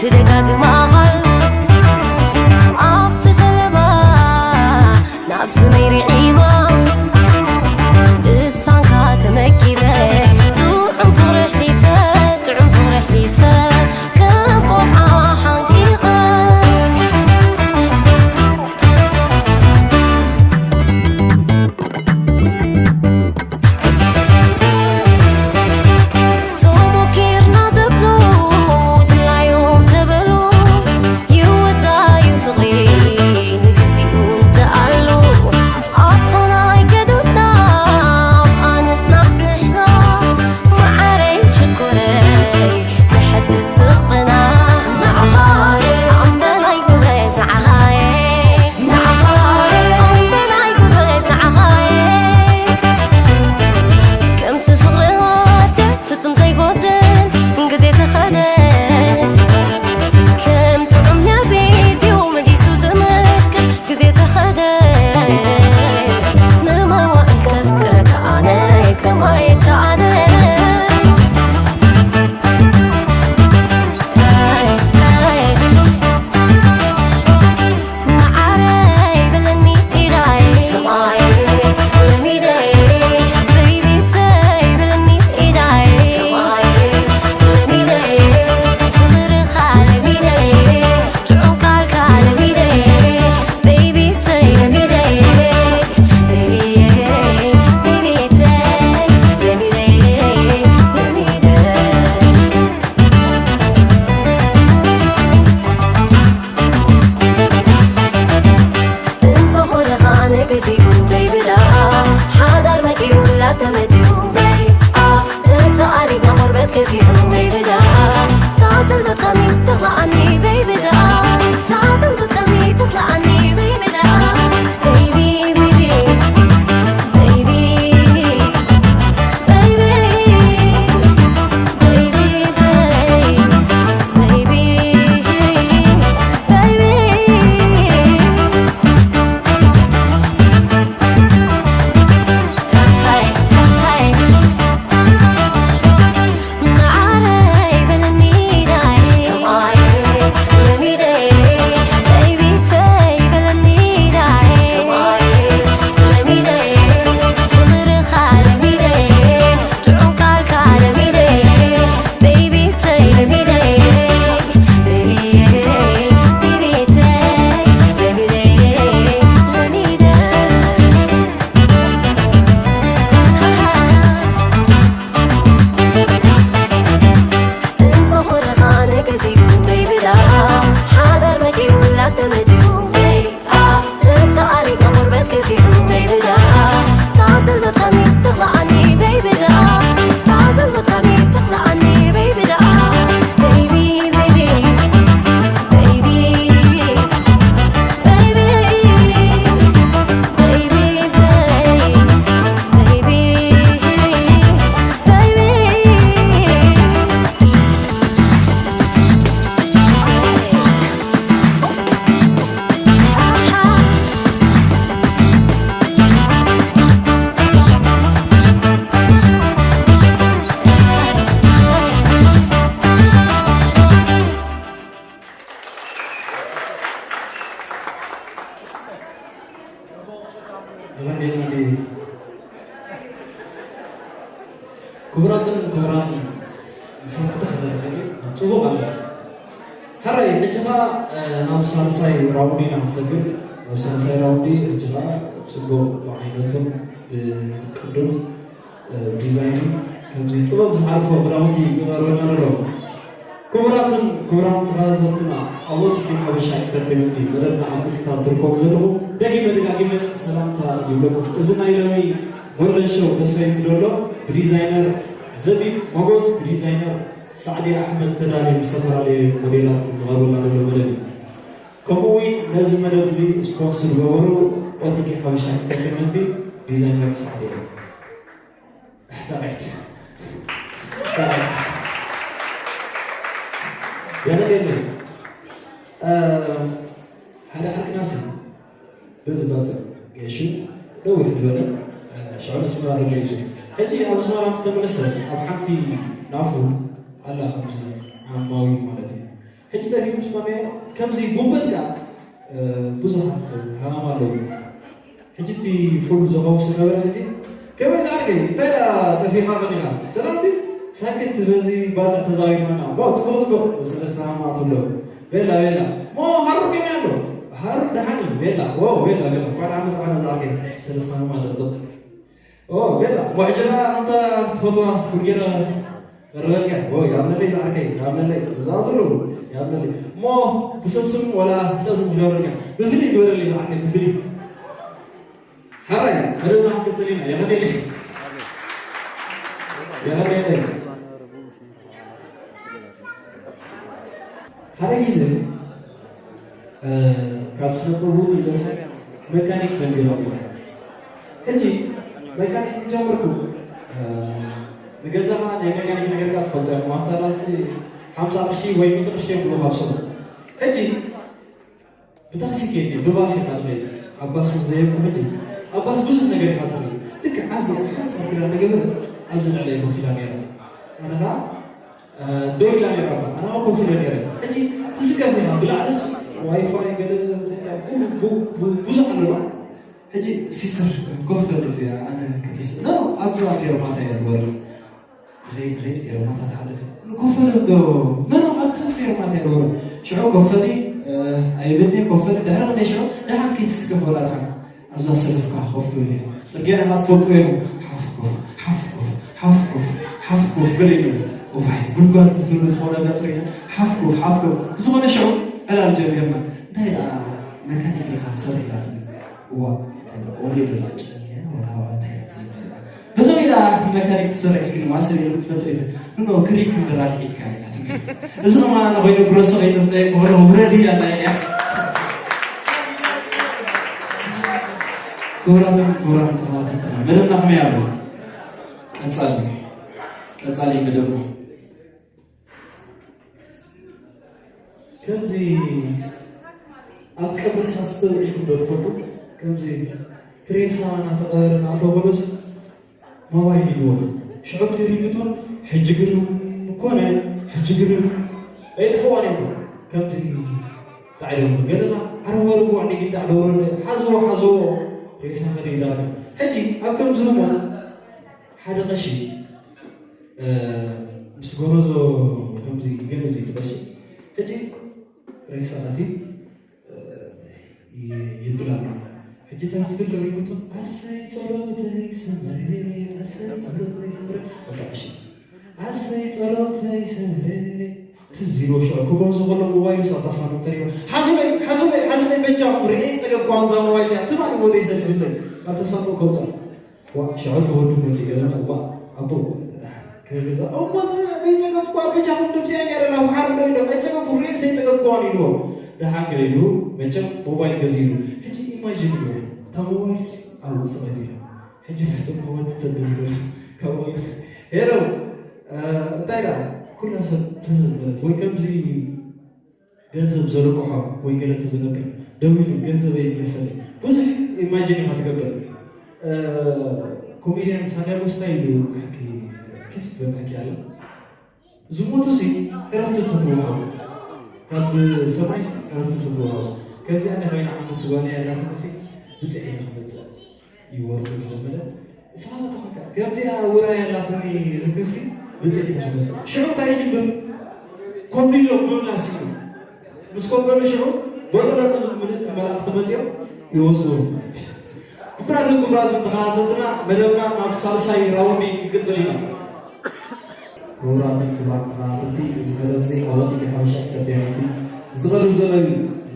ትደጋግማ ቓል ኣብቲ ፈለማ ናብ ስመይ ርዒማ ልሳንካ ተመኪበ ጥዑም ፍቕሪ ኣሕሊፈ ጥዑም ፍቕሪ ኣሕሊፈ ከም ቆልዓ ሓንቂቐ ተሞኪርና ዘብሉ ድላዮም ተበሉ ይወዳዩ ፍቕሪ ንግዚኡ እንተኣሉ ኣብታ ናይ ገደብና ኣነጽናዕ ንሕና መዓረይ ሽኮረይ ንሐድስ ፍቕርና ንዓኻየ ኣምበላይ ጎበዝ ንዓኻየ ንዓኻየ ኣምበላይ ጎበዝ ንዓኻየ ከምቲ ፍቕሪ ወደ ፍጹም ዘይጎድል ግዜ ተኸደ ከም ጥዑም ነቢት እዩ መሊሱ ዝምክር ግዜ ተኸደ ንመዋእል ከፍቅረካ ኣነ ከማየት ኣነ እንተኾነ ኸኣ ንግዚኡ በይብዳ ሓዳር መቂሩላ ተመዚኡ በይ እንተ ኣሪግና ቆርበት ከፊሑ በይብዳ ታዘልበትካኒ ተኽላኣኒ በይብዳ ታዘልበትካኒ ተኽላኣኒ በይብዳ baby baby baby baby baby baby baby ክቡራትን ክቡራን ፍርሕቲ ክዘርግኒ ጽቡቕ ኣሎ። ሕራይ ሕጂ ኸኣ ናብ ሳልሳይ ራውንድ ኢና ንሰግር። ናብ ሳልሳይ ራውንድ ሕጂ ኸኣ ጽቡቕ ብዓይነቱን ብቅዱን ዲዛይን ከምዚ ጥበብ ዝሓልፎ ክዳውንቲ ይቐርበና ኣሎ። ክቡራትን ክቡራን ተኸታተልትና ኣብ ኦቲቲ ሓበሻ ኢንተርቴመንቲ መደብና ኣብ ምክትታል ትርከቡ ዘለኹም ደጊመ ደጋጊመ ሰላምታ ይብለኩም። እዚ ናይ ሎሚ ጎልደን ሾው ተሰይሙ ዘሎ ብዲዛይነር ዘቢብ ሞጎስ ብዲዛይነር ሳዕዲ ኣሕመድ ተዳልዮም ዝተፈላለየ ሞዴላት ዝቐርበና ዘሎ መደብ እዩ። ከምኡ እውን ነዚ መደብ እዚ ስፖንስ ዝገበሩ ኦቲቲ ሓበሻ ኢንተርቴመንቲ ዲዛይነር ሳዕዲ እዮም። እሕተቂት እሕተቂት ገለ ገለ ሓደ ዓርክናሲ በዚ ባፅዕ ገይሹ ነዊሕ ዝበለ ሽዑ ኣስመራ ተመሊሱ ሕጂ ኣብ ኣስመራ ምስ ተመለሰ ኣብ ሓንቲ ናፉ ኣላ ከምዚ ዓማዊ ማለት እዩ። ሕጂ ጠፊኡ ምስ ኮነ ከምዚ ጉንበት ከኣ ብዙሓት ሃማም ኣለዉ። ሕጂ እቲ ፉል ዘኸውስ ነበረ። ሕጂ ከመይ ዝዓርከይ እንታይ ደኣ ጠፊእካ ቀኒኻ? ሰላም ድዩ? ሳክት በዚ ባፅዕ ተዛዊርና። ዋው፣ ፅቡቕ ፅቡቕ። ሰለስተ ሃማም ኣለዉ። ቤላ ቤላ። ሞ ሃሩር ከመይ ኣሎ? ሃሩር ደሓን እዩ። ቤላ። ዋው፣ ቤላ ቤላ። እንኳዕ ደሓን መፃእካ ዝዓርከይ። ሰለስተ ሃማም ኣለዉ። ኦ፣ ገና ሞዕጅና ኣንታ ትፈትዋ ኩርጌራ ቀረበልካ። ኦ፣ ያምነለይ ዝዓርከይ፣ ያምነለይ። ብዛቱ ያምነለይ። እሞ ብስምስም ወላ ብጠስም ግበረልካ። ብፍልይ ግበረለይ ዝዓርከይ፣ ብፍልይ። ሓራይ፣ መደብና ክንቅጽል ኢና። የቐኔለይ። የቐኔለይ። ሓደ ግዜ፣ እ፣ ካብ ስነ ጥበብ ውፅእ ኢለ መካኒክ ጀሚረ ነይረ። ሕጂ መካኒክ ጀመርኩ። እ፣ ንገዛኻ ናይ መካኒክ ነገር ከኣ ትፈልጦ ኢኻ። ማታላስ ሓምሳ ቅርሺ ወይ ሚእቲ ቅርሺ እዮም ብሎ ካብ ሱቕ። ሕጂ ብታክሲ ከይድ፣ ብባስ ኢኻ ትኸይድ። ኣብ ባስ ምስ ደየብኩ ሕጂ፣ ኣብ ባስ ብዙሕ ነገር ኢኻ ትርኢ። ልክዕ ኣብዚ ሓንጻር ክዳን ተገብረ፣ ኣብዚ ልዕሊ ኮፍ ኢላ ነይራ። ኣነ ኸኣ፣ እ፣ ደው ኢላ ነይራ። ኣነ ኸኣ ኮፍ ኢለ ነይረ። ሕጂ ትስከፍ ኢኻ፣ ብላዕልስ ዋይፋይ ገለ ቡ-፣ ቡ-፣ ቡ-፣ ብዙሕ ኣለዋ። ሕጂ ሲስተር ኮፍ በል እዚኣ፣ ኣነ ክትስ-፣ ኖ፣ ኣብዛ ፌርማታ እያ ትወርድ። ድኸይድ ድኸይድ ፌርማታ ትሓልፍ። ኮፍ በል እንዶ፣ ኖ፣ ኖ፣ ኣብታ ፌርማታ እያ ትወርድ። ሽዑ ኮፍ በሊ፣ እ፣ ኣይብልኒ፣ ኮፍ በሊ፣ ድሕሪ ክንደይ ሽዑ፣ ደሓን ከይትስከፍ ወላ ደሓን። ኣብዛ ሰለፍካ ኮፍ ትብል እያ። ጽርግያ ኢኻ ትፈልጦ ኢኹም። ሓፍ ኮፍ፣ ሓፍ ኮፍ፣ ሓፍ ኮፍ፣ ሓፍ ኮፍ በል ኢሉ። እዋይ፣ ጉድጓድ ትትብሉ ዝኾነ እዛ ጽርግያ። ሓፍ ኮፍ፣ ሓፍ ኮፍ። ብዝኾነ ሽዑ ዕላል ጀሚርና። እንታይ ደኣ መካኒክ ኢኻ ትሰርሕ ኢላትኒ። እዋ፣ እንታይ ደኣ ኦልዮ ደኣ ጭንየ፣ ወላ እንታይ ደኣ ትብል ደኣ። ብኸመይ ደኣ መካኒክ ትሰርሕ ኢልክኒ፣ ማሰብ ኢልክኒ ትፈልጥ ኢለ። ኖ፣ ክሪክ ምራቅ ኢልካ ኢላትኒ። እዚ ኸማን ኮይነ ግሮሶ ከይተንጸየ ክኾነ ውረድ እያ ኣላ እያ። ክቡራትን ክቡራን ተኸታተልትና፣ መደብና ከመይ ኣሎ? ቀጻሊ፣ ቀጻሊ መደብ። ከምዚ ኣብ ቀብሪ ሳስተውዒልኩም ዶ ትፈልጡ? ከምዚ እቲ ሬሳ እናተቐበረ እናተበሎስ ሞባይል ሂብዎ። ሽዑ እቲ ሪንግቶን ሕጂ ግርም ኮነ፣ ሕጂ ግርም። ኣየጥፍእዋን እዮም። ከምዚ ዳዕደው ገለኻ ዓረብ ወርግዋ ዕንጊ ዳዕደው ወረደ። ሓዝዎ፣ ሓዝዎ። ሬሳ ከደ ይዳርግ። ሕጂ ኣብ ከምዚ ህሞት ሓደ ቀሺ፣ እ፣ ምስ ጎረዞ ከምዚ ገለ ዘይትቐሺ። ሕጂ ሬሳ ኣትዩ፣ እ፣ ይ-፣ ይብል ኣሎ። ሕጂ እንታይ ትብል ዶ ሪንግቶን? ኣሰይ ጸሎተይ ሰመረ፣ ኣሰይ ጸሎተይ ሰመረ። በቃ እሺ። ኣሰይ ጸሎተይ ሰመረ። ትዝ ኢልዎ ሽዑ ክጎንዞ ከሎ ሞባይሉ ሳታ ሳንዱቕ ተሪፋ። ሓዙለይ፣ ሓዙለይ፣ ሓዙለይ በጃኹም ርእየ ጸገብኳ እዛ ሞባይል እዚኣ። ትማሊ ወደይ ሰዲዱለይ። ካብ ተሳንዱቕ ከውጻ። ዋ፣ ሽዑ እቲ ወዱ መጺኡ ገለና፣ ዋ፣ ኣቦ፣ ክብል ገዛ፣ እሞ፣ ዘይጸገብኩዋ በጃኹም ድምጺ እያ ነይራ፣ ናብ ሓር እንዶ ኢሎም፣ ኣይጸገብኩ፣ ርእየ ዘይጸገብኩዋን ኢልዎ። ደሓን ገለ ኢሉ፣ መቸም ሞባይል ገዚእሉ። ሕጂ ኢማጂን ግበሩ፣ እታ ሞባይልስ ኣብኡ ተቐቢራ። ሕጂ ነቲ ሞባይል ትተግብሩ። ካብኡ ኢሉ፣ ሄሎ፣ እ፣ እንታይ ደኣ፣ ኩላ ሰብ ትዝ ዝበለት፣ ወይ ከምዚ ገንዘብ ዘርቅሖ ወይ ገለ እንተዝነግር፣ ደዊሉ ገንዘበይ ይመለሰለይ። ብዙሕ ኢማጂን ኢኻ ትገብር። እ፣ ኮሜድያን ሳንቲያጎ ስታይ ኢሉ ካኪ ክፍት በናኪ ኣለ። ዝሞቱ ሲ ዕረፍቲ ተትወሃቡ፣ ካብ ሰማይ ሲ ዕረፍቲ ተትወሃቡ። ከምዚኣ ናይ ኮይና ዓመት ጓል እያ ኣላትኒ ሲ ብፅሕ ኢለ ክመፅእ። ይወርዱ ዝመለ ንስኻ ተኾንካ ከምዚኣ ውራይ ኣላትኒ ዝብልሲ ብፅሕ ኢለ ክመፅእ። ሽዑ እንታይ ይጅምር? ኮብሊሎም ምምላስ እዩ። ምስ ኮበሉ ሽዑ ቦጠረቕ ምልእቲ መላእኽቲ መፂኦም ይወስዱ። ክቡራትን ክቡራትን ተኸታተልትና፣ መደብና ናብ ሳልሳይ ራውንድ ክቅፅል ኢና። ክቡራትን ክቡራን ተኸታተልቲ፣ እዚ መደብ እዚ ኣብ ወርቂ ሓበሻ ኢንተርቴይንመንት ዝቐርብ ዘሎ እዩ።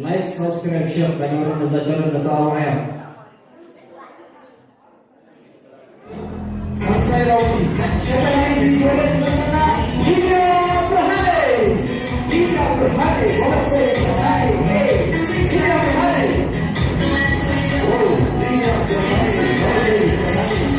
ላይክ፣ ሳብስክራይብ፣ ሼር እንዳገበርና ነዛ ቻነል ነተባብዓያ። ሳልሳይ ራውንድ ቀዳማይ ቪድዮ ትመጽና ሊድያ ብርሃነ። ሊድያ ብርሃነ፣ ወለተ ብርሃነ፣ ሊድያ ብርሃነ። ኦ፣ ሊድያ ብርሃነ፣ ሊድያ ብርሃነ።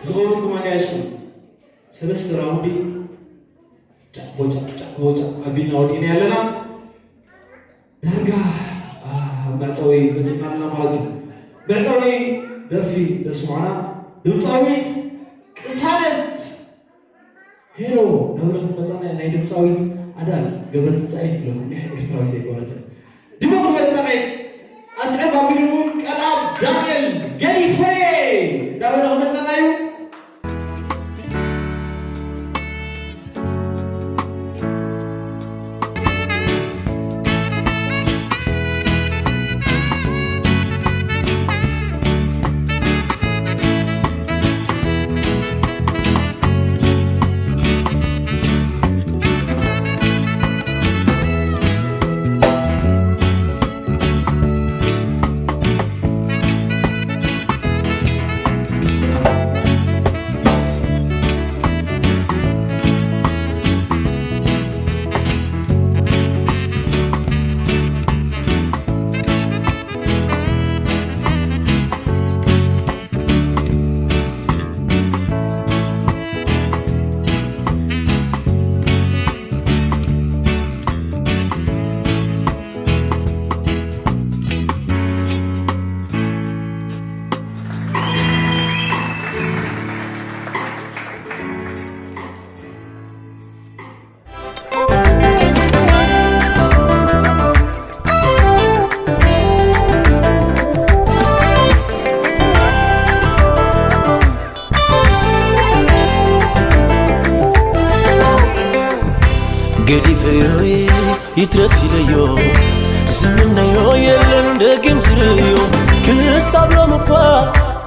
ዝኸበርኩም ኣጋይሽኩም፣ ሰለስተ ራውንዲ ጫቕ ቦጫቕ፣ ጫቕ ቦጫቕ ኣቢልና ወዲእና ኣለና። ዳርጋ፣ አ፣ መዕጸዊ በጺሕና ኣለና ማለት እዩ። መዕጸዊ ደርፊ ደስምዑና። ድምጻዊት ቅሳነት ሄሎ፣ ናብራ ክትመጻና እያ። ናይ ድምጻዊት ኣዳል ገብረትንሳኤ ትብለኩም፣ ኒሕ ኤርትራዊት ኣይኮነትን። ድሙቕ ዝበለ ጣቕዒት ኣስዕብ ኣቢሉ እውን ቀልኣብ ዳንኤል ገዲፈ እንዳበለ ክመጸና እዩ።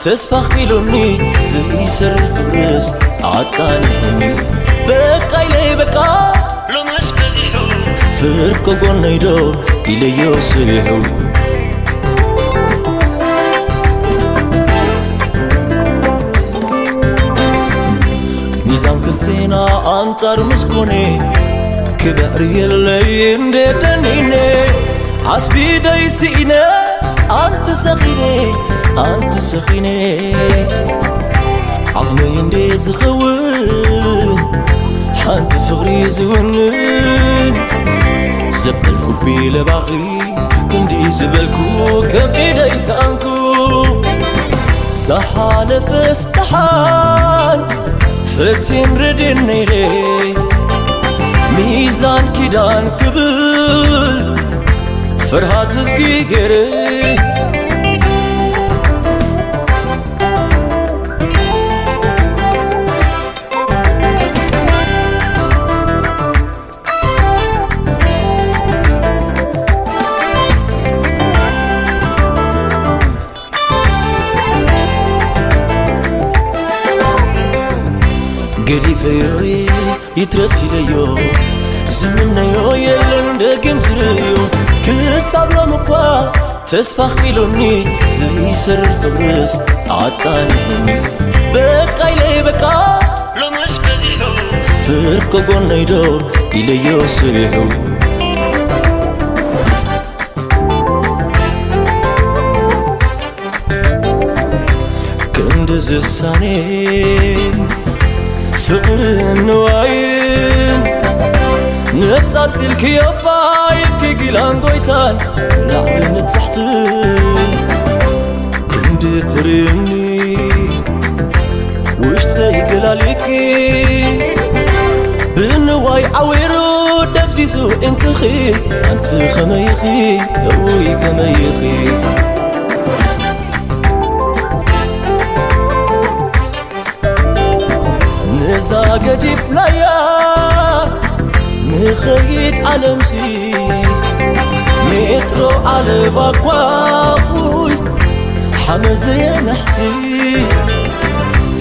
ተስፋ ኪሉኒ ዘይሰርር ፍቕርስ ኣጻኒዑኒ። በቃ ኢለይ በቃ ሎምስ በዚሑ። ፍቅሪ ጎነይ ዶ ኢለዮ ስቢሑ። ሚዛን ክልቴና ኣንጻር ምስ ኮነ፣ ክብዕር የለይ እንደ ደኒነ። ዓስቢ ደይ ስኢነ ኣንቲ ሰኺነ፣ ኣንቲ ሰኺነ። ዓቕመይ እንደ ዝኸውን ሓንቲ ፍቕሪ ዝውንን፣ ዘበልኩ ቢለባኺ ክንዲ ዝበልኩ ከም ኢደይ ሰኣንኩ። ዝሓለፈስ ደሓን ፈቲን ርድን ነይረ፣ ሚዛን ኪዳን ክብል ፍርሃት እዝጊ ገይረ። ገዲፈዮ ይትረፍ ኢለዮ፣ ዝምነዮ የለን ደጊም ዝርእዮ። ክሳብ ሎም እኳ ተስፋ ኪሉኒ ዘይሰርር ፍቕርስ ኣጻኒዑኒ። በቃ ኢለይ በቃ ሎምስ በዚሑ። ፍቅሪ ጎነይ ዶ ኢለዮ ስቢሑ። ክንዲ ዝሳነ ፍቕርን ንዋይን፣ ነጻጺልኪ ኣባይልኪ ጊላን ጎይታን ላዕሊ ንታሕትን። ክንዲ ትርእኒ ውሽጠይ ገላሊኪ፣ ብንዋይ ዓዊሩ ደብዚዙ እንትኺ፣ ኣንቲ ከመይኺ፣ እውይ ከመይኺ። ነዛ ገዲፍናያ ንኸይድ ዓለምሲ፣ ሜትሮ ዓለባ ኳኹይ ሓመድ ዘየናሕሲ።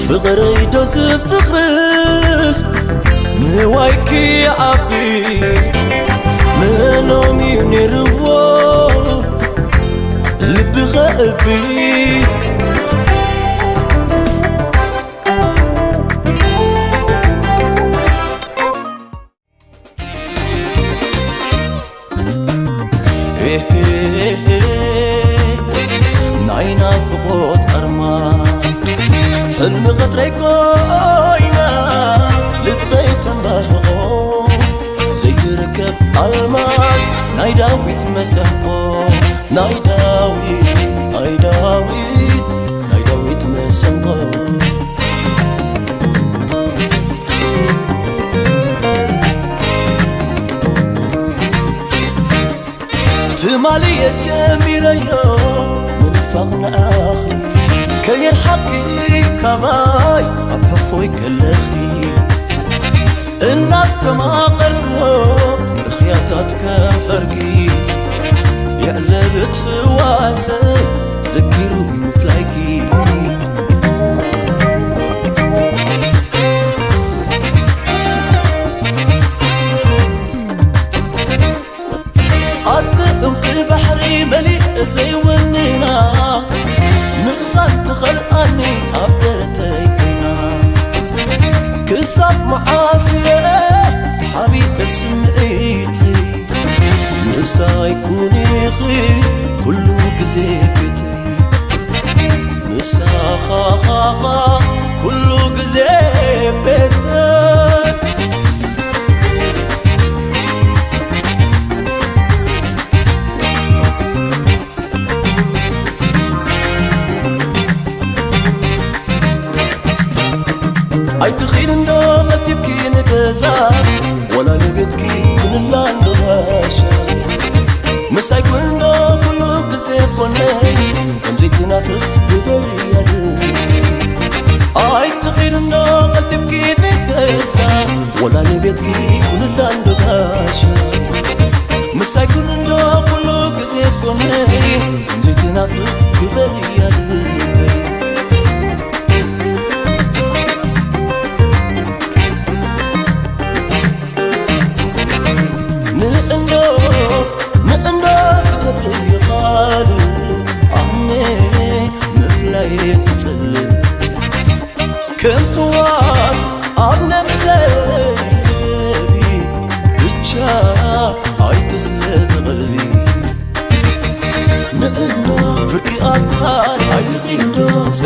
ፍቕረይ ዶ ዝፍቕርስ ንዋይኪ ይዓቢ፣ መኖም እዩ ነይርዎ ልቢ ኸእቢ። ናይ ናፍቖት ኣርማ ሕልሚ ቀትረይ ኮይና ልበይ ተንባህቖ። ዘይትርከብ ኣልማዝ ናይ ዳዊት መሰንቆ፣ ናይ ዳዊት፣ ናይ ዳዊት፣ ናይ ዳዊት መሰንቆ። ትማሊ እየ ጀሚረዮ ምንፋቕ ንኣኺ፣ ከየርሓቂ ካባይ ኣብ ሕቕፎይ ከለኺ። እናስተማቐርክዎ ርኽያታት ከንፈርኪ፣ የዕለብት ህዋሰ ዘኪሩ ምፍላይኪ። ኣቲ ዕምቂ ባሕሪ መሊእ ዘይወንና፣ ምቕሳን ትኸልኣኒ ኣብ ደረተይ ኮይና። ክሳብ መዓስ እየ ሓቢእ ስምዒተይ፣ ምሳይ ኩን ኢኺ ኩሉ ግዜ ቤተይ። ምሳኻ ኩሉ ግዜ ቤተይ። ኣይትኺድ እንዶ ቀልጢፍኪ ንገዛ፣ ወላ ንቤትኪ ኩንላ እንዶ ጋሻ። ምሳይ ኩን እንዶ ኩሉ ግዜ ጎነይ፣ ከምዘይትናፍቕ ግበሪ ኣደይ። ኣይትኺድ እንዶ ቀልጢፍኪ ንገዛ፣ ወላ ንቤትኪ ኩንላ እንዶ ጋሻ። ምሳይ ኩን እንዶ ኩሉ ግዜ ጎነይ፣ ከምዘይትናፍቕ ግበሪ ኣደይ።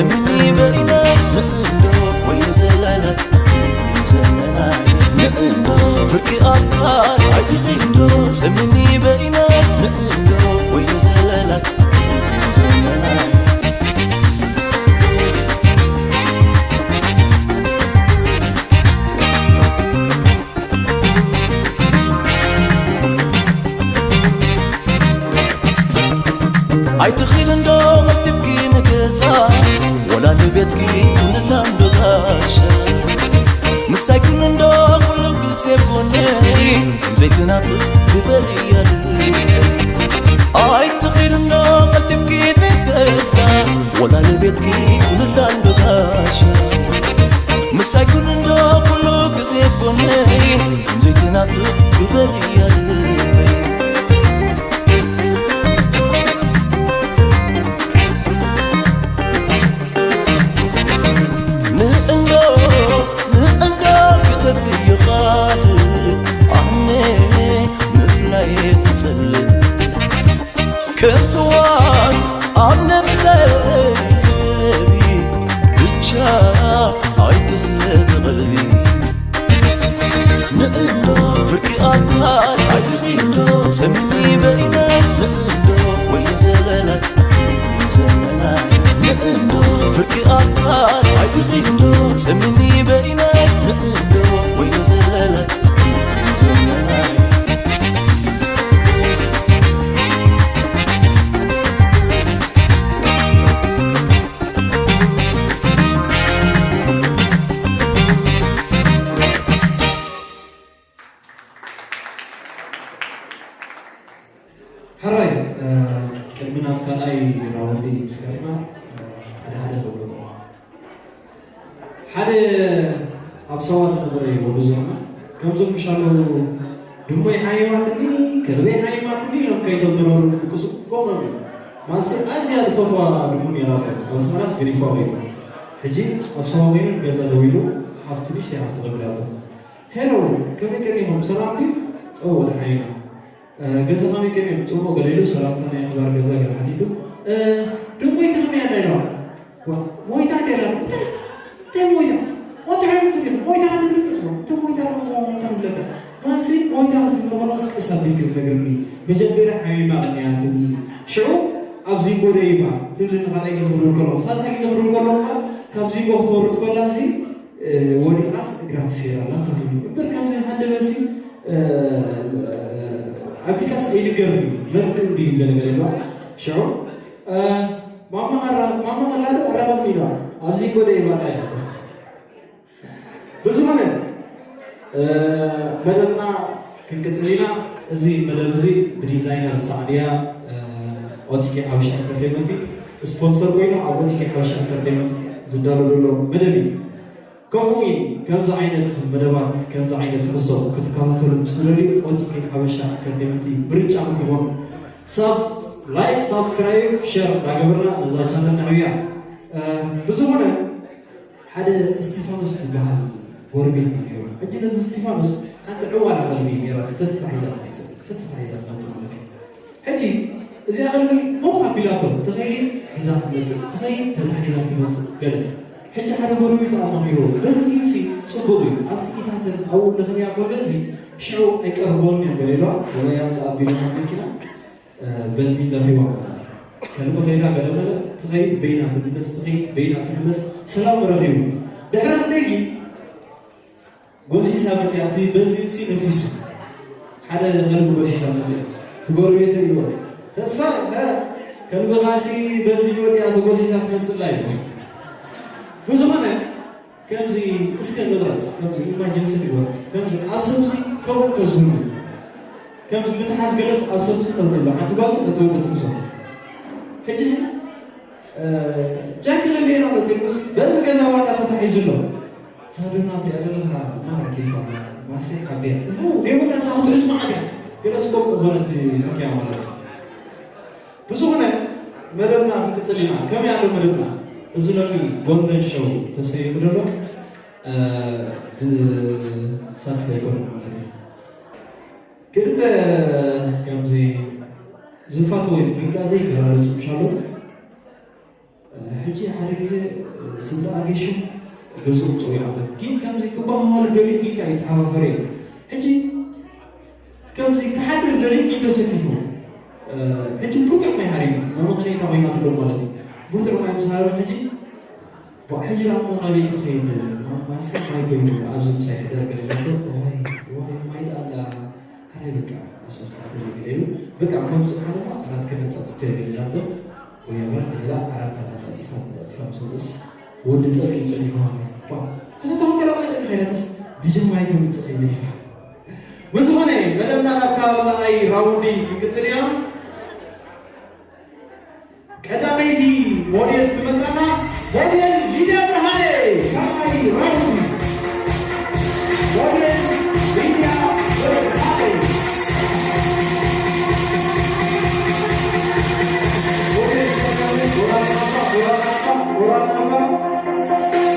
እምኒ በይነ ንእንዶ ወይ ንዘለለ ንዘለለ ንእንዶ ፍርቂ ኣካል ኣይትኺንዶ እምኒ በይነ ንእንዶ ወይ ንዘለለ ንዘለለ ኣይትኺል እንዶ መትብኪ ንገዛ ወላ ንቤትኪ ኩንላ እንዶ ጋሻ ምሳይ ኩን እንዶ ኩሉ ግዜ ጎነይ ከምዘይትናፍቅ ግበርያ ልበይ ኣይትኺል እንዶ መትብኪ ንገዛ ወላ ንቤትኪ ኩንላ እንዶ ጋሻ ምሳይ ኩን እንዶ ኩሉ ግዜ ጎነይ ዘይትናፍቅ ግበር እያ ልበይ ንእንዶ ንእንዶ ክደፍ ይኻል ኣነ ምፍላይ ዝጸልእ ከም ህዋስ ኣብ ነብሰይ ብቻ ኣይትስብ ቐልቢ ንእንዶ ፍርቂ ኣካል ኣይትኺንዶ ተምኒ በይነ ንእንዶ ወይ ዘለለ ዘለለ ንእንዶ ፍርቂ ኣካል ኣይትኺንዶ ተምኒ በይነ ንእንዶ ወይ ዘለለ ዘለለ ሕራይ ቅድሚ ናብ ካልኣይ ራውንዲ ምስ ከድና ሓደ ሓደ ክብለኩም ሓደ ኣብ ሳዋ ዝነበረ ወዲ ዞርና ከምዞም ምሻለው ድሞይ ሓይማትኒ ከልበይ ሓይማትኒ ኢሎም ከይተልተረሩ ድቅሱ ከምኡ ማሲ ኣዝያ ዝፈትዋ ድሙ ነይራቶ ኣብ ኣስመራስ ገዲፋ ኮይኑ ሕጂ ኣብ ሳዋ ኮይኑ ገዛ ደው ኢሉ ሓፍቲ ንእሽተይ ሓፍቲ ክብላቶ ሄሎ ከመይ ቀኒኹም ሰላም ድዩ? ጸወ ደሓን ኢና። ገዛ ከመይ ቀኒኹም? ጽቡቕ ገለ ኢሉ ሰላምታ ናይ ኣኽባር ገዛ ገለ ሓቲቱ። ደሞይ ከመይ ኣላ ኢለዋ። ዋ ሞይታ እንድያ ኣላ። እንታይ እንታይ ሞይታ? ወዲ ዕዮ ትብል ሞይታ ክትብል እንታይ ሞይታ ደሞ እንታይ ክብለካ? ማሲ ሞይታ ክትብል ከለዋስ ቀስ ኣቢልኪ ትነግርኒ። መጀመርያ ሓሚማ ቀኒያ ትብልኒ። ሽዑ ኣብ ዚንጎ ደይባ ትብልኒ ካልኣይ ግዜ ክድውል ከለኹ። ሳልሳይ ግዜ ክድውል ከለኹ ከኣ ካብ ዚንጎ ክትወርድ ከላሲ ወዲቓስ እግራ ተሰይራ ኣላ ትብሉኒ እምበር ከምዚ ሃንደበትሲ ኣቢልካስ ኣይንገርን እዩ መርድእ እንድዩ ገለገለ ኢልዋ ሽዑ ማማ ከላ ዶ ኣራኸብኒ ኢልዋ ኣብዚ ጎደ ይባላ ኢላቶ ብዝኾነ መደብና ክንቅጽል ኢና እዚ መደብ እዚ ብዲዛይነር ሳዕድያ ኦቲኬ ሓበሻ ኢንተርቴይመንት እዩ ስፖንሰር ኮይኑ ኣብ ኦቲኬ ሓበሻ ኢንተርቴይመንት ዝዳሎ ዘሎ መደብ እዩ ከምኡ እውን ከምዚ ዓይነት መደባት ከምዚ ዓይነት ትሕዝቶ ክትከታተሉ ምስ ትደልዩ ኦቲኬ ሓበሻ ኢንተርቴይመንት እዩ ምርጫኹም ይኹን ሳብ ላይክ ሳብስክራይብ ሸር እንዳገበርና ነዛ ቻነል ነዕብያ ብዝኾነ ሓደ እስቲፋኖስ ዝበሃል ጎረቤትና ነይሩ። ሕጂ ነዚ እስቲፋኖስ ሓንቲ ዕዋላ ከልቢ ነይራ ተተታሒዛ ትመፅእ ተተታሒዛ ትመፅእ ማለት እዩ። ሕጂ እዚኣ ከልቢ ሞኽ ኣቢላቶ ትኸይድ ሒዛ ትመፅእ ትኸይድ ተታሒዛ ትመፅእ ገለ። ሕጂ ሓደ ጎረቤቱ ኣማኺርዎ በዚ ሲ ፅቡቕ እዩ ኣብቲ ኢታትን ኣብኡ ንኸያ እኮ በዚ ሽዑ ኣይቀርብዎን እዮም ገለ ኢልዋ ሰበይ ኣምፅኣ ኣቢሉ ካብ መኪና በንዚን ለኺዋ ማለት እዩ። ከልቢ ኸይዳ ገለመለ ትኸይድ በይና ትምለስ ትኸይድ በይና ትምለስ ሰላም ረኺቡ። ድሕሪ ክንደይ ግን ጎሲሳ መፅያ እቲ በንዚን ሲ ነፊሱ ሓደ ከልቢ ጎሲሳ መፅያ እቲ ጎረቤት ሪእዎ ተስፋ ከልብኻ ሲ በንዚን ወዲኣ ተጎሲሳ ትመፅላ እዩ። ብዝኾነ ከምዚ እስከ ንቕረፅ ከምዚ ኢማርጀንሲ ንግበር ከምዚ ኣብ ሰብሲ ከምኡ ተዝህሉ ከምዚ ምትሓዝ ገለስ ኣብ ሰብሲ ተዝህሉ ሓንቲ ጓልሲ ነቲ ወዲ ትምሶ ሕጂ ሲ ጃኪ ለሚኤና ሎ ቴድሮስ በዚ ገዛ ዋዳ ተታሒዙ ኣሎ ሳድና ትሪኣ ዘለኻ ማራ ኬፋ ማሴ ሓቢያ ኔጎዳ ሳኽትሪስ ማዓት እያ ገለስ ከምኡ ዝኾነት ሓኪያ ማለት እዩ ብዝኾነ መደብና ክንቅፅል ኢና። ከመይ ኣሎ መደብና? እዚ ሎሚ ጎልደን ሾው ተሰይሙ ዘሎ ብሳክት ኣይኮነን ማለት እዩ። ክልተ ከምዚ ዝፋተወ ኮይንካ ዘይገላለፁ ምሻሉ ሕጂ ሓደ ግዜ ስድራ ኣገሹ ገዝኡ ጸዊዓቶ። ግን ከምዚ ክበሃሉ ደልዩ ግን ኣይተሓባበረ እዩ። ሕጂ ከምዚ ክሓድር ደልዩ ግን ተሰኪፉ። ሕጂ ብርቱዕ ማይ ሃሪሙ። መመኸነይታ ኮይናትሎም ማለት እዩ። ብርቱዕ ማይ ምስ ሃረመ ሕጂ፣ "ቧ፣ ሕጂ ደኣ እሞ ናበይ ክኸይድ? ማ-፣ ማስክ ማይ ኮይኑ ኣብዚ ምሳይ ሕደር" ገለ ኢላቶ። "ዋይ፣ ዋይ፣ ማይ ደኣ ኣላ። ሓራይ በቃ፣ ምሳኻ ሕደር" ገለ ኢሉ። በቃ፣ ከምዚ ሓለማ ዓራት ከነጻጽፍ እየ ገለ ኢላቶ። ወያባ ሌላ ዓራት ኣነጻጺፋ፣ ኣነጻጺፋ ምስ ወደስ ወዲ ጠርቂ ጸኒሑ ኣሎ። ባ፣ እታ ተወከላ ማለት ከይዳትስ ብጀማይ ከምጽእ ከይነ። ብዝኾነ፣ መደብና ናብ ካልኣይ ራውንድ ክንቅጽል ኢና። ቀዳመይቲ ሞዴል ትመጻና፣ ሞዴል ሊድያ ብርሃነ፣ ካልኣይ ራውንድ። ሞዴል ሊድያ ብርሃነ። ሞዴል ሊድያ ብርሃነ፣ ሞራል ናባ፣ ሞራል ናባ፣ ሞራል ናባ።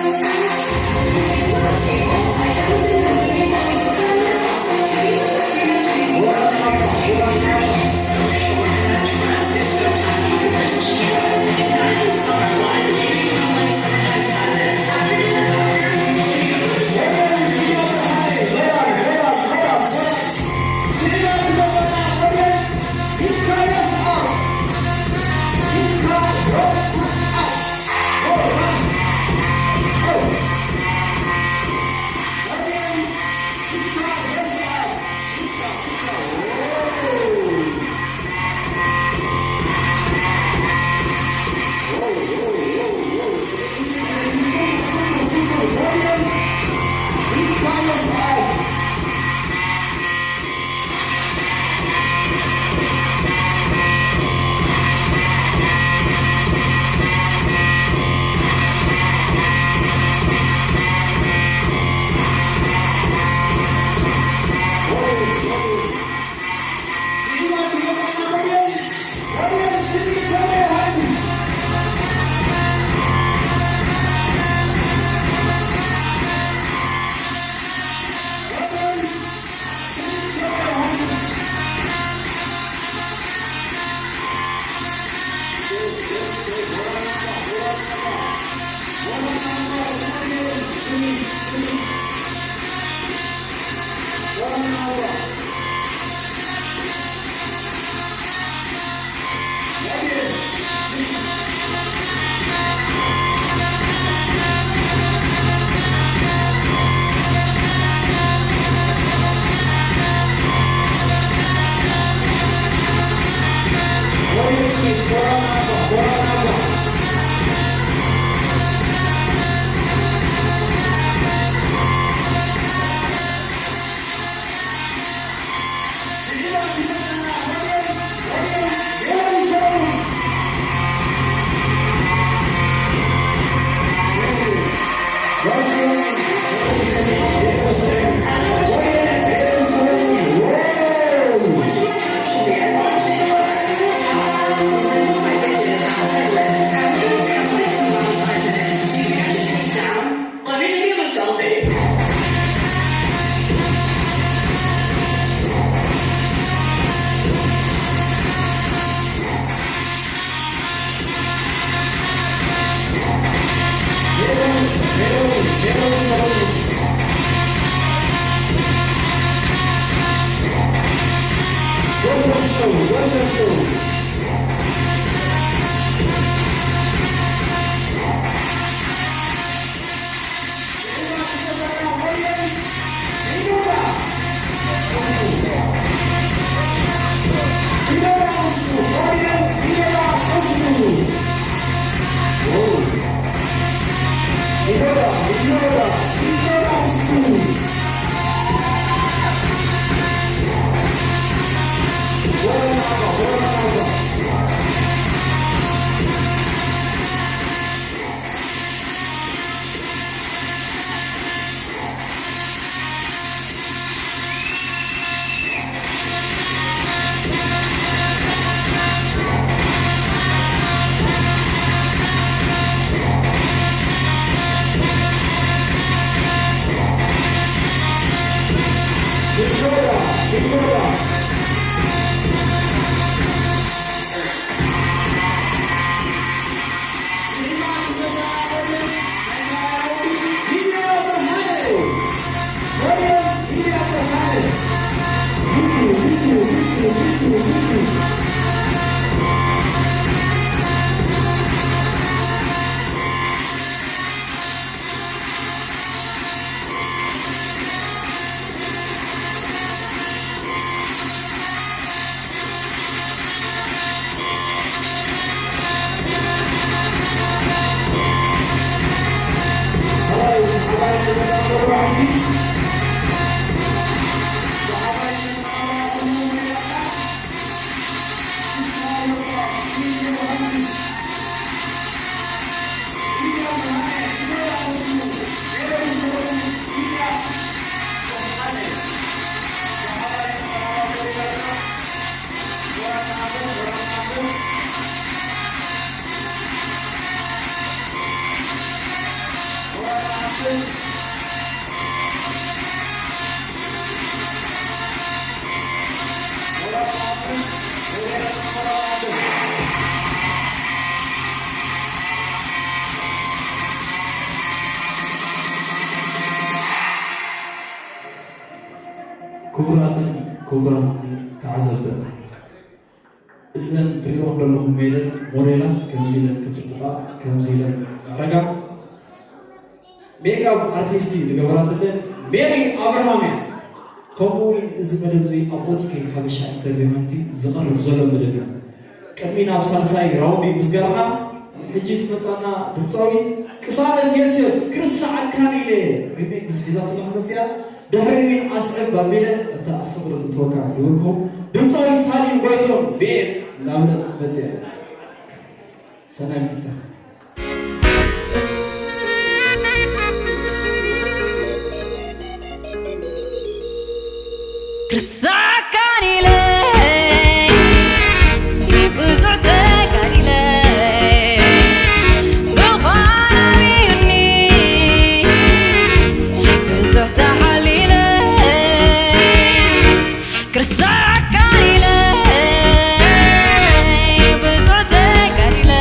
ክቡራትን ክቡራትን ተዓዘብቲ፣ እዘን ትሪእዎም ዘለኹም ሜለን ሞዴላት ከምዚ ኢለን ክፅብቓ፣ ከምዚ ኢለን ክምዕርጋ፣ ሜካፕ ኣርቲስቲ ዝገበረትለን ሜሪ ኣብርሃም እያ። ከምኡ እውን እዚ መደብ እዚ ኣብ ኦቲኬ ሓበሻ ኢንተርቴይንመንት ዝቐርብ ዘሎ መደብ እዩ። ቅድሚ ናብ ሳልሳይ ራውንድ ምስጋርና፣ ሕጂ ትመጻና ድምጻዊት ቅሳነት የስዮት፣ "ክርስዓካን ኢለ" ሪሜክስ ሒዛትና መጽያ። ድሕሪኡ ኣስዕብ ኣቢለ፣ "እታ ኣብ ፍቕሪ ዝእተወካ" ይብልኩም። ድምጻዊት ሳሊም ጎይቶም፣ "ቤብ" እናበለት መጽያ። ሰናይ ምክትታል። ክሳካን ኢለ ብዙሕ ተጋዲለ፣ ብዃን ኣብዩኒ ብዙሕ ተሓሊለ። ክሳካን ኢለ ብዙሕ ተጋዲለ፣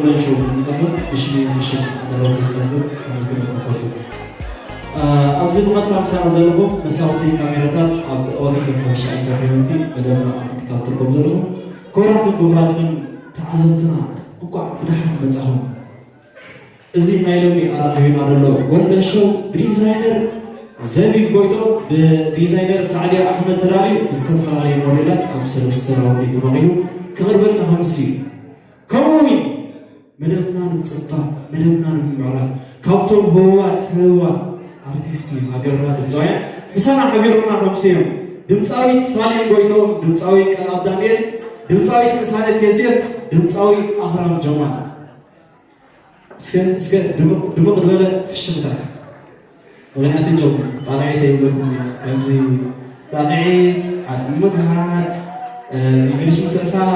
ሎንሾ ብምጻኹም ብሽመይ ብሽም ኣዳለውቲ ዝመዝገብ ከመስግነኩም እፈቱ። ኣብዚ ብቐጥታ ምሳና ዘለኹም መሳወቲ ካሜራታት ኣብ ኦቲኬ ሓበሻ ኢንተርቴይመንት መደብና ኣብ ምክታተል ከም ዘለኹም ክቡራትን ክቡራትን ተዓዘብትና እንኳዕ ብደሓን መጻኹም። እዚ ናይ ሎሚ ኣራኺብና ዘሎ ጎልደን ሾው ብዲዛይነር ዘቢብ ጎይቶም ብዲዛይነር ሳዕድያ ኣሕመድ ተዳልዩ ብዝተፈላለየ ሞዴላት ኣብ ሰለስተ ራውንድ ተመቒሉ ክቕርበልና ከምሲ እዩ። ከምኡ እውን መደብና ንምፅባቕ መደብና ንምምዕራግ ካብቶም ህቡባት ህቡባት ኣርቲስቲ ሃገርና ድምፃውያን ምሳና ሓቢሮምና ከምሲ እዮም። ድምፃዊት ሳሌም ጎይቶም፣ ድምፃዊ ቀልኣብ ዳንኤል፣ ድምፃዊት ቅሳነት የሴፍ፣ ድምፃዊ ኣኽራም ጀማል። እስከ እስከ ድምቕ ድምቕ ዝበለ ፍሽኽታ። ምኽንያቱ እንጆም ጣቕዒት ኣይብለኩም እዩ። ከምዚ ጣቕዒት፣ ዓጽሚ ምግሃጥ፣ እንግሊሽ ምስዕሳዕ፣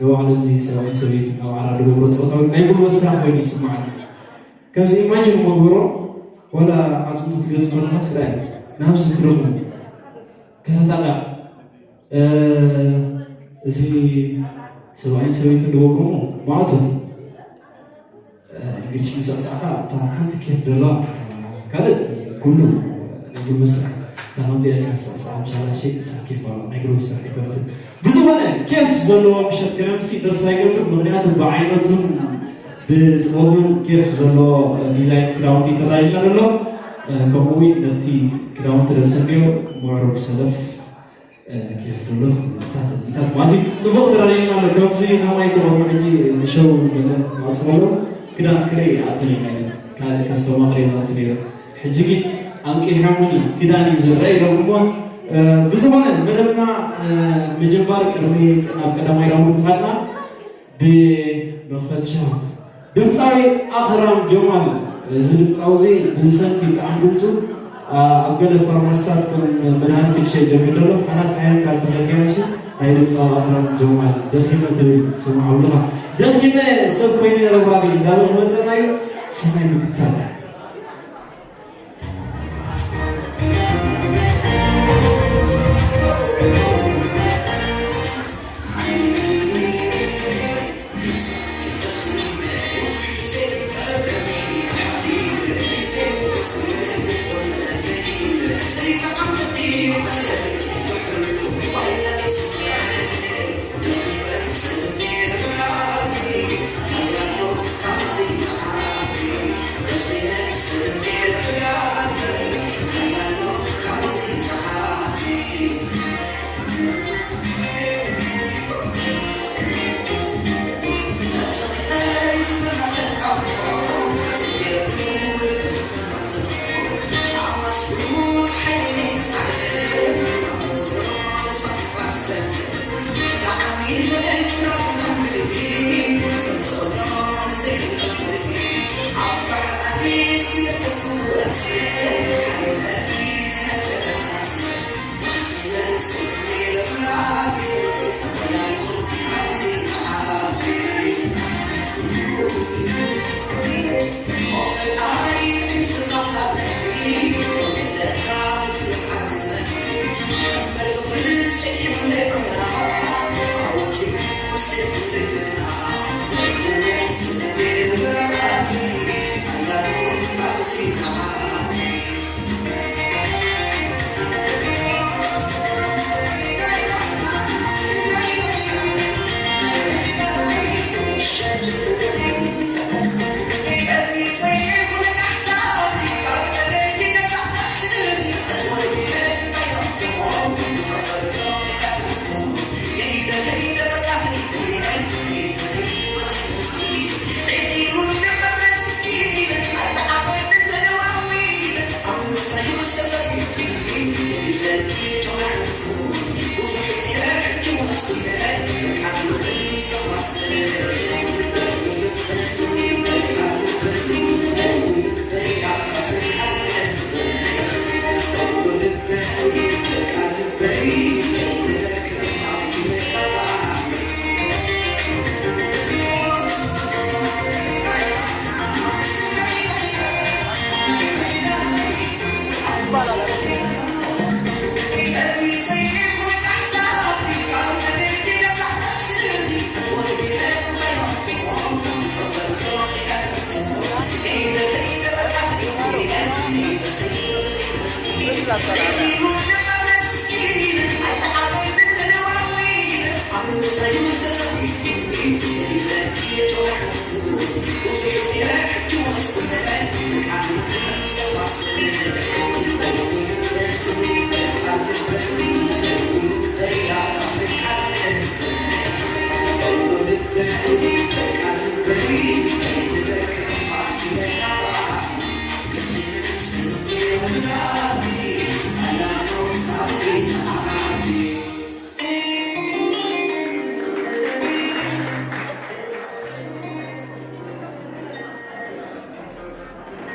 ንባዕሉ እዚ ሰብኣይን ሰበይትን ኣብ ዓራት ዝገብሮ ጾታዊ ናይ ጉልበት ስራሕ ኮይኑ ይስምዓኒ። ከምዚ ኢማጂን እሞ ግበሮ፣ ዋላ ዓጽሚ ክትገጽ ከለኻ ስራይ ናብዚ ትረኽቡ ከታጣቕዕ እዚ ሰብኣይን ሰበይትን ዝገብርዎ ማእቶት እንግሊሽ ምስዕሳዕካ እታ ሓንቲ ኬፍ ዘለዋ ካልእ ኩሉ ናይ ጉልበት ስራሕ እታ ከምቲ ኢልካ ትስዕስዓ ምሻላ ሸይ እሳ ኬፍ ኣለዋ ናይ ጉልበት ስራሕ ኣይኮነትን። ብዝኾነ ኬፍ ዘለዎ ምሸት ክነምሲ ተስፋ ይገብር፣ ምኽንያቱ ብዓይነቱን ብጥበቡን ኬፍ ዘለዎ ዲዛይን ክዳውንቲ ተዳሊልና ዘሎ። ከምኡ እውን ነቲ ክዳውንቲ ዘሰንዮ ምዕሩግ ሰለፍ ኬፍ ደሎ። ማዚ ጽቡቕ ተራዲእና ኣሎ። ከምዚ ከማይ ክኾኑ ሕጂ ንሸው ገለ ኣጥፈሎ ክዳን ክርኢ ኣትሪና ካልእ ከስተማቕሪ ዝኣቱ ነይሩ። ሕጂ ግን ኣንቂሖምኒ ክዳን እዩ ዝረአ ኢሎም እሞ ብዝኾነ መደብና ምጅማር ቅድሚ ናብ ቀዳማይ ራውንድ ምኻድና ብመኽፈቲ ሸውሃት ድምፃዊ ኣኽራም ጀማል። እዚ ድምፃዊ እዚ ብሰንኪ ጣዕሚ ድምፁ ኣብ ገለ ፋርማስታት ከም መድሃኒት ክሸየጥ ጀሚሩ ዘሎ ሓናት ሓያም ካብ ተረዲኦም ሲ ናይ ድምፃዊ ኣኽራም ጀማል ደኺመ ትብል ስምዓ ብልኻ ደኺመ ሰብ ኮይነ ረብራቢ እንዳበለ ክመፀና እዩ። ሰናይ ምክታል።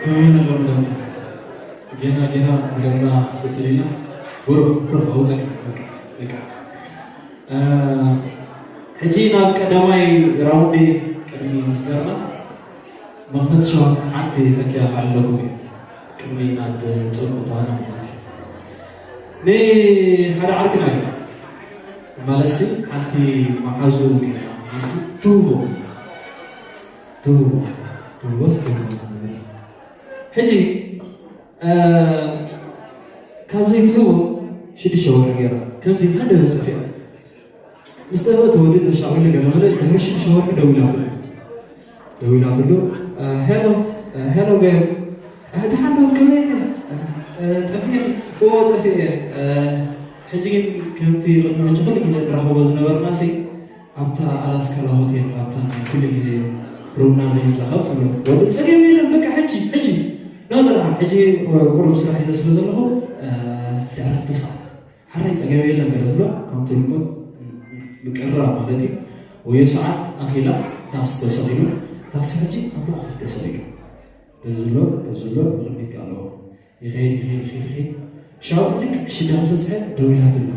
ከመይ ኣለኹም ደምና? ጌና ጌና መደብና ቅጽል ኢና። ብሩኽ ብሩኽ ኣውጸካ። በቃ በቃ። እ፣ ሕጂ ናብ ቀዳማይ ራውንድ ቅድሚ ምስጋርና መኽፈቲ ሸዋት ሓንቲ ፈኪያ ክኣለኩም እዩ። ቅድሚ ናብ ጽቡቕ ተዋና ማለት እዩ። ንሓደ ዓርክና እዩ። ማለትሲ ሓንቲ መሓዙ ነይራ። ማለትሲ ትህቦ። ትህቦ። ትህቦስ ትህቦ ዝነብር። ሕጂ፣ እ፣ ካብ ዘይትህቦ ሽዱሽተ ወርሒ ገይራ። ከምዚ ሓደ ጠፊኣ። ምስ ጠፍአት ወዲ ተሻቒሉ ገለ መለ ድሕሪ ሽዱሽተ ወርሒ ደዊላትሉ። ደዊላትሉ፣ "እ፣ ሄሎ፣ እ፣ ሄሎ ቤብ፣ እ፣ ደሓን ዶ? ከመይ ኢኻ? እ፣ እ፣ ጠፊእን?" "እዎ፣ ጠፊኤ። እ፣ ሕጂ ግን ከምቲ ቅድሚ ሕጂ ኩሉ ግዜ ንራኸቦ ዝነበርናሲ ኣብታ ኣላስካላ ሆቴል፣ ኣብታ ናይ ኩሉ ግዜ ሩምና ዘይንራኸብ?" ትብሎ። "ወዲ ጸገም የለን፣ በቃ ሕጂ፣ ሕጂ። ኖ፣ ኖ፣ ደሓን፣ ሕጂ ቁሩብ ስራሕ ሒዘ ስለ ዘለኹ፣ እ፣ ድሕሪ ክልተ ሰዓት." ሓራይ ጸገም የለን ገለ ትብሎ፣ ከምቲ ልሙድ ምቅርራብ ማለት እዩ። ወዮ ሰዓት ኣኺላ ታክሲ ተሰቒሉ፣ ታክሲ ሕጂ ኣብ ማእከል ተሰቒሉ። በዚ ኣሎ፣ በዚ ኣሎ፣ ብቕድሚት ኣለዎ። ይኸይድ፣ ይኸይድ፣ ይኸይድ፣ ይኸይድ። ሻው ልክዕ ሽዳን ተስሐ ደዊላትሉ።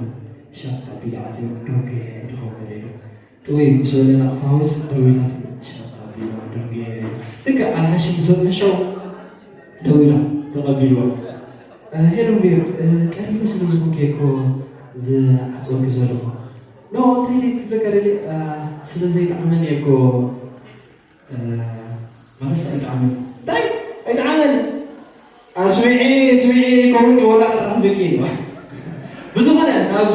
ሻቅ ኣቢሉ ዓጽዩ፣ "ዶንጌ ድኸውን?" ኢሉ። ጥውይ ምስ በለ ናቕፋ ሃውስ ደዊላትሉ። ሻቅ ኣቢሉ፣ "ዶንጌ?" ልክዕ ኣልሓሺ ምስ በጽሐ ሻው ደዊላ ተቐቢልዋ። "እ፣ ሄሎ ቤብ፣ እ፣ ቀሪበ ስለ ዝኾንኩ እየ እኮ ዝዓጸወኪ ዘለኹ። ኖ፣ እንታይ ኢለ ክብለካ ደልየ፣ እ፣ ስለ ዘይጠዓመኒ እየ እኮ፣ እ፣ ማለት ኣይጠዓመን። እንታይ? ኣይጠዓመን? ኣስሚዒ፣ ስሚዒ፣ ከምኡ ወላ ክረኽበኪ እዩ። ብዝኾነ፣ ናብ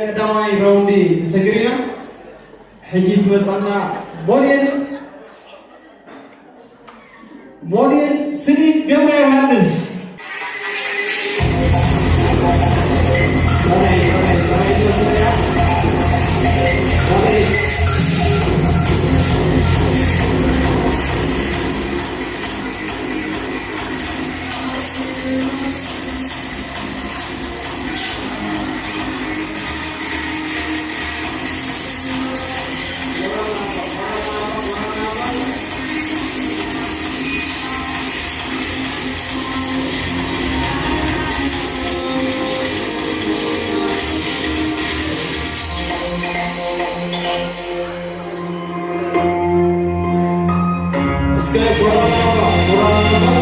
ቀዳማይ ራውንድ ንሰግር ኢና። ሕጂ ትመጻና ሞዴል፣ ሞዴል ስኒት ገብረ ዮሃንስ። እስከ ሞራል ናባ፣ ሞራል ናባ።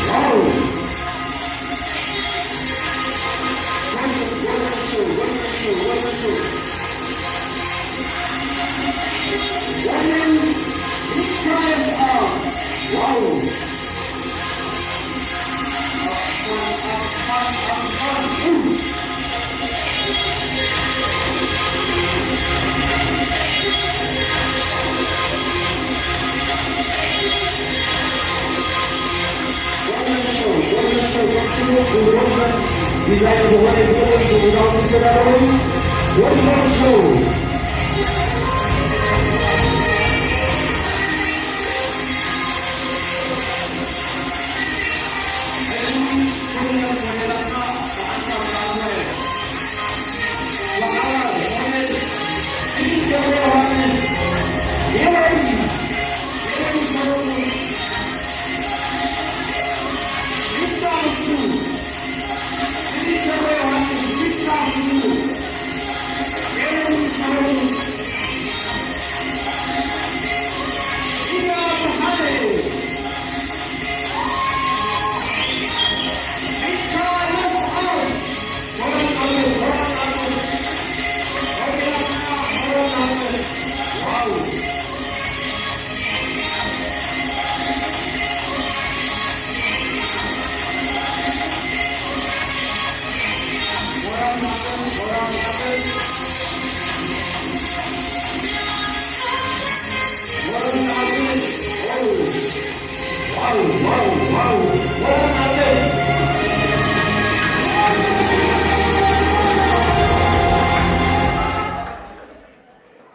Wow! Welcome, welcome show, welcome show, welcome show. Women, big prize up. Wow! ዲዛይን ዝኾነ ይኸውን ዝጉዳቱ ዝተዳለወ ወድፈር ሸው።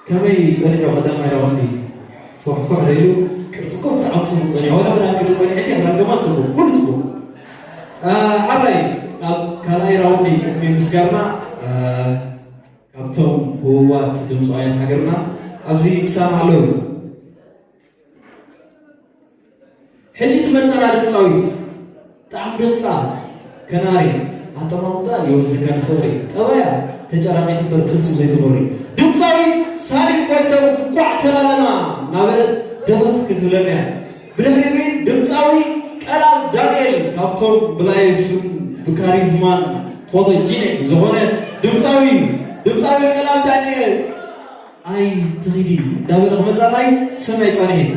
ከመይ ጸኒሑ ቀዳማይ ራውንድ? ፎሕፎሕ ዶ ኢሉ? ቅርጺ እኮ ብጣዕሚ ጽቡቕ ጸኒሑ። ዋላ ክዳን ቅዲ ጸኒሑ እንድየ፣ ክዳን ከማን ጽቡቕ፣ ኩሉ ጽቡቕ። እ፣ ሓራይ ናብ ካልኣይ ራውንድ ቅድሚ ምስጋርና፣ እ፣ ካብቶም ህቡባት ድምጻውያን ሃገርና ኣብዚ ምሳና ኣለዉ። ሕጂ ትመጸና ድምጻዊት። ጣዕሚ ድምጻ ከናሪ፣ ኣጠማምታ ይወስደካ ንፍቕሪ። ጠባያ ተጨራሚት እምበር ፍጹም ዘይትኾሪ። ድምጻዊት ሳሊም ጎይተው እንኳዕ ተላለና እናበለት ደፈፍ ክትብለና እያ። ብድሕሪኡ ግን ድምጻዊ ቀላል ዳንኤል ካብቶም ብላይፍን ብካሪዝማን ፎቶጂኒክ ዝኾነ ድምጻዊ፣ ድምጻዊ ቀላል ዳንኤል። ኣይ ትኺዲ እንዳበለ ክመጻና እዩ። ሰናይ ጻንሒት።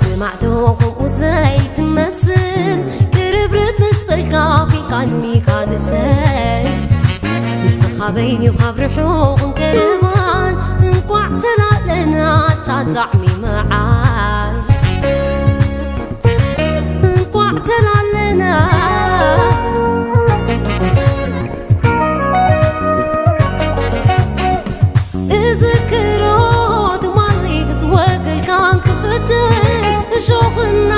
ብማዕዶ ከምኡ ዘይትመስል ቅርብርብ ምስ በልካ ፊንካን ሚካ ንሰይ ምስ ተኻበይን እዩ ካብ ርሑቕን ቀረባን እንቋዕ ተላለና ኣታ ጣዕሚ መዓር እንቋዕ ተላለና እዝክሮ ትማሊ ክትወግልካን ክፍትን እሾኽና